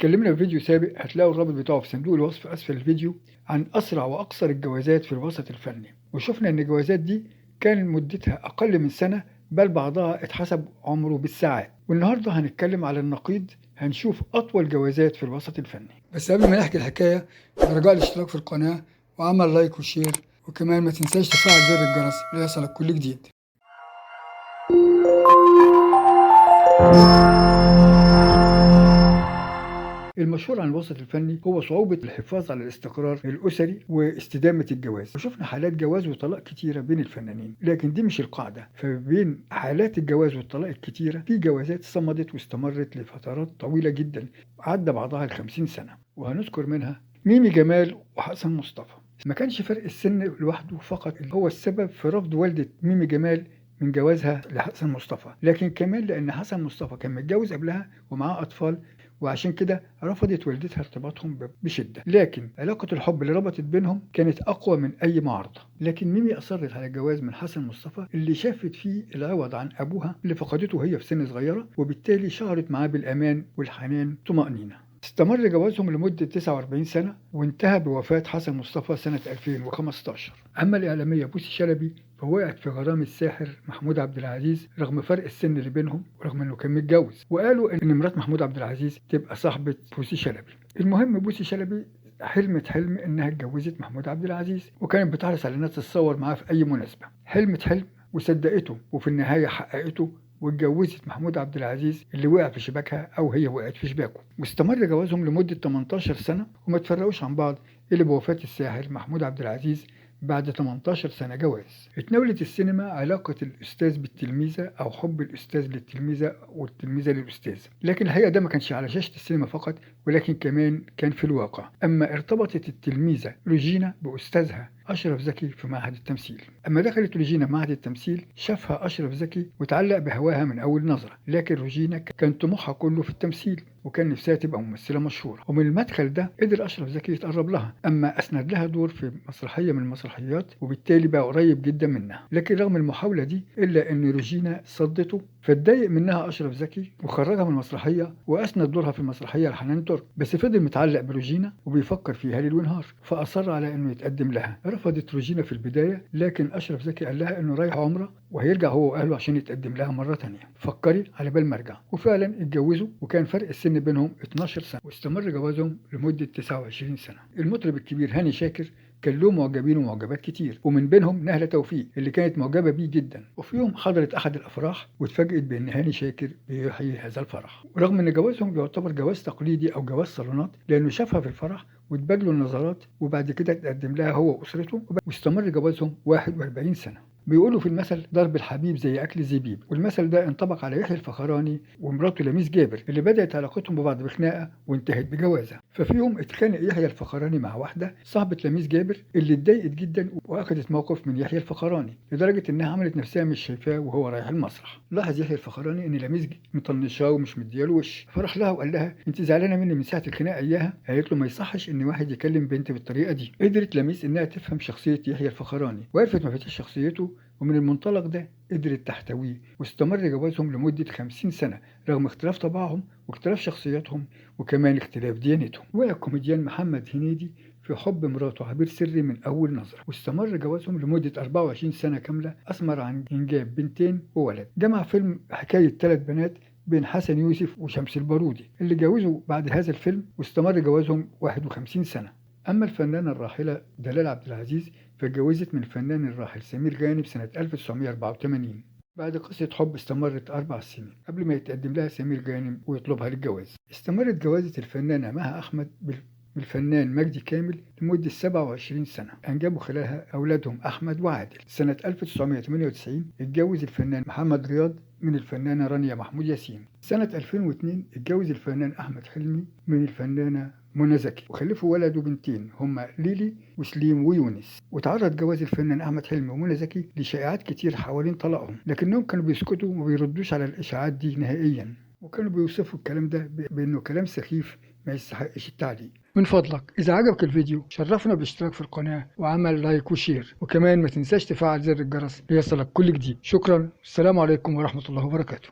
اتكلمنا في فيديو سابق هتلاقوا الرابط بتاعه في صندوق الوصف أسفل الفيديو عن أسرع وأقصر الجوازات في الوسط الفني، وشفنا إن الجوازات دي كان مدتها أقل من سنة، بل بعضها اتحسب عمره بالساعات. والنهاردة هنتكلم على النقيض، هنشوف أطول جوازات في الوسط الفني. بس قبل ما نحكي الحكاية، برجاء الاشتراك في القناة وعمل like و share، وكمان ما تنساش تفعل زر الجرس ليصلك كل جديد. المشهور عن الوسط الفني هو صعوبة الحفاظ على الاستقرار الأسري واستدامة الجواز، وشفنا حالات جواز وطلاق كتيرة بين الفنانين، لكن دي مش القاعدة. فبين حالات الجواز والطلاق الكتيرة في جوازات صمدت واستمرت لفترات طويلة جدا، عدى بعضها 50 سنة، وهنذكر منها ميمي جمال وحسن مصطفى. ما كانش فرق السن لوحده فقط هو السبب في رفض والدة ميمي جمال من جوازها لحسن مصطفى، لكن كمان لأن حسن مصطفى كان متجوز قبلها ومعاه أطفال، وعشان كده رفضت والدتها ارتباطهم بشدة. لكن علاقة الحب اللي ربطت بينهم كانت أقوى من أي معارضة. لكن ميمي أصرت على الجواز من حسن مصطفى اللي شافت فيه العوض عن أبوها اللي فقدته هي في سن صغيرة، وبالتالي شعرت معاه بالأمان والحنان طمأنينة. استمر جوازهم لمدة 49 سنة وانتهى بوفاة حسن مصطفى سنة 2015. أما الإعلامية بوسي شلبي فوقعت في غرام الساحر محمود عبد العزيز رغم فرق السن اللي بينهم ورغم انه كان متجوز، وقالوا ان مرات محمود عبد العزيز تبقى صاحبة بوسي شلبي. المهم بوسي شلبي حلمت حلم انها اتجوزت محمود عبد العزيز، وكانت بتحرص على انها تتصور معاه في اي مناسبة. حلمت حلم وصدقته، وفي النهاية حققته واتجوزت محمود عبد العزيز اللي وقع في شباكها او هي وقعت في شباكه. واستمر جوازهم لمدة 18 سنة وما تفرقوش عن بعض الا بوفاة الساحر محمود عبد العزيز بعد 18 سنة جواز. اتناولت السينما علاقة الأستاذ بالتلميذة أو حب الأستاذ للتلميذة والتلميذة للأستاذ، لكن الحقيقة ده ما كانش على شاشة السينما فقط، ولكن كمان كان في الواقع. أما ارتبطت التلميذة روجينا بأستاذها أشرف زكي في معهد التمثيل. أما دخلت روجينا معهد التمثيل شافها أشرف زكي وتعلق بهواها من أول نظرة، لكن روجينا كان طموحها كله في التمثيل وكان نفسها تبقى ممثلة مشهورة، ومن المدخل ده قدر أشرف زكي يتقرب لها. أما أسند لها دور في مسرحية من المسرحيات وبالتالي بقى قريب جدا منها، لكن رغم المحاولة دي إلا أن روجينا صدته، فاتضايق منها أشرف زكي وخرجها من المسرحية وأسند دورها في المسرحية لحنان ترك. بس فضل متعلق بروجينا وبيفكر فيها ليل ونهار، فأصر على إنه يتقدم لها. رفضت روجينا في البداية، لكن أشرف زكي قال لها إنه رايح عمرة وهيرجع هو وأهله عشان يتقدم لها مرة تانية، فكري على بال ما ارجع. وفعلا اتجوزوا، وكان فرق السن بينهم 12 سنة، واستمر جوازهم لمدة 29 سنة. المطرب الكبير هاني شاكر كان له معجبين ومعجبات كتير، ومن بينهم نهلة توفيق اللي كانت معجبة بيه جدا. وفي يوم حضرت أحد الأفراح واتفاجئت بأن هاني شاكر بيحيي هذا الفرح، ورغم أن جوازهم يعتبر جواز تقليدي أو جواز صالونات، لأنه شافها في الفرح واتبادلوا النظرات، وبعد كده اتقدم لها هو وأسرته، واستمر جوازهم 41 سنة. بيقولوا في المثل ضرب الحبيب زي أكل الزبيب، والمثل ده انطبق على يحيى الفخراني ومراته لميس جابر اللي بدأت علاقتهم ببعض بخناقة وانتهت بجوازة. ففي يوم اتخانق يحيى الفخراني مع واحدة صاحبة لميس جابر اللي اتضايقت جدا وأخذت موقف من يحيى الفخراني لدرجة إنها عملت نفسها مش شايفاه وهو رايح المسرح. لاحظ يحيى الفخراني إن لميس مطنشاه ومش مدياله وش، فراح لها وقال لها أنت زعلانة مني من ساعة الخناقة إياها؟ قالت له ما يصحش إن واحد يكلم بنت بالطريقة دي. قدرت لميس إنها تفهم شخصية يحيى الفخراني وعرفت مفاتيح شخصيته، ومن المنطلق ده قدرت تحتويه، واستمر جوازهم لمدة 50 سنة رغم اختلاف طباعهم واختلاف شخصياتهم وكمان اختلاف ديانتهم. وقع الكوميديان محمد هنيدي في حب مراته عبير سري من أول نظرة، واستمر جوازهم لمدة 24 سنة كاملة أثمر عن إنجاب بنتين وولد. جمع فيلم حكاية 3 بنات بين حسن يوسف وشمس البارودي اللي جوزوا بعد هذا الفيلم، واستمر جوازهم 51 سنة. أما الفنانة الراحلة دلال عبد العزيز فاتجوزت من الفنان الراحل سمير غانم سنة 1984 بعد قصة حب استمرت 4 سنين قبل ما يتقدم لها سمير غانم ويطلبها للجواز. استمرت جوازة الفنانة مها أحمد بالفنان مجدي كامل لمدة 27 سنة، أنجبوا خلالها أولادهم أحمد وعادل. سنة 1998 اتجوز الفنان محمد رياض من الفنانة رانيا محمود ياسين. سنة 2002 اتجوز الفنان أحمد حلمي من الفنانة منى زكي، وخلفوا ولد وبنتين هما ليلي وسليم ويونس. وتعرض جواز الفنان أحمد حلمي ومنى زكي لشائعات كتير حوالين طلاقهم، لكنهم كانوا بيسكتوا وما بيردوش على الإشاعات دي نهائيا، وكانوا بيوصفوا الكلام ده بأنه كلام سخيف ما يستحقش التعليق. من فضلك إذا عجبك الفيديو شرفنا بالاشتراك في القناة وعمل like و share، وكمان ما تنساش تفعل زر الجرس ليصلك كل جديد. شكرا، السلام عليكم ورحمة الله وبركاته.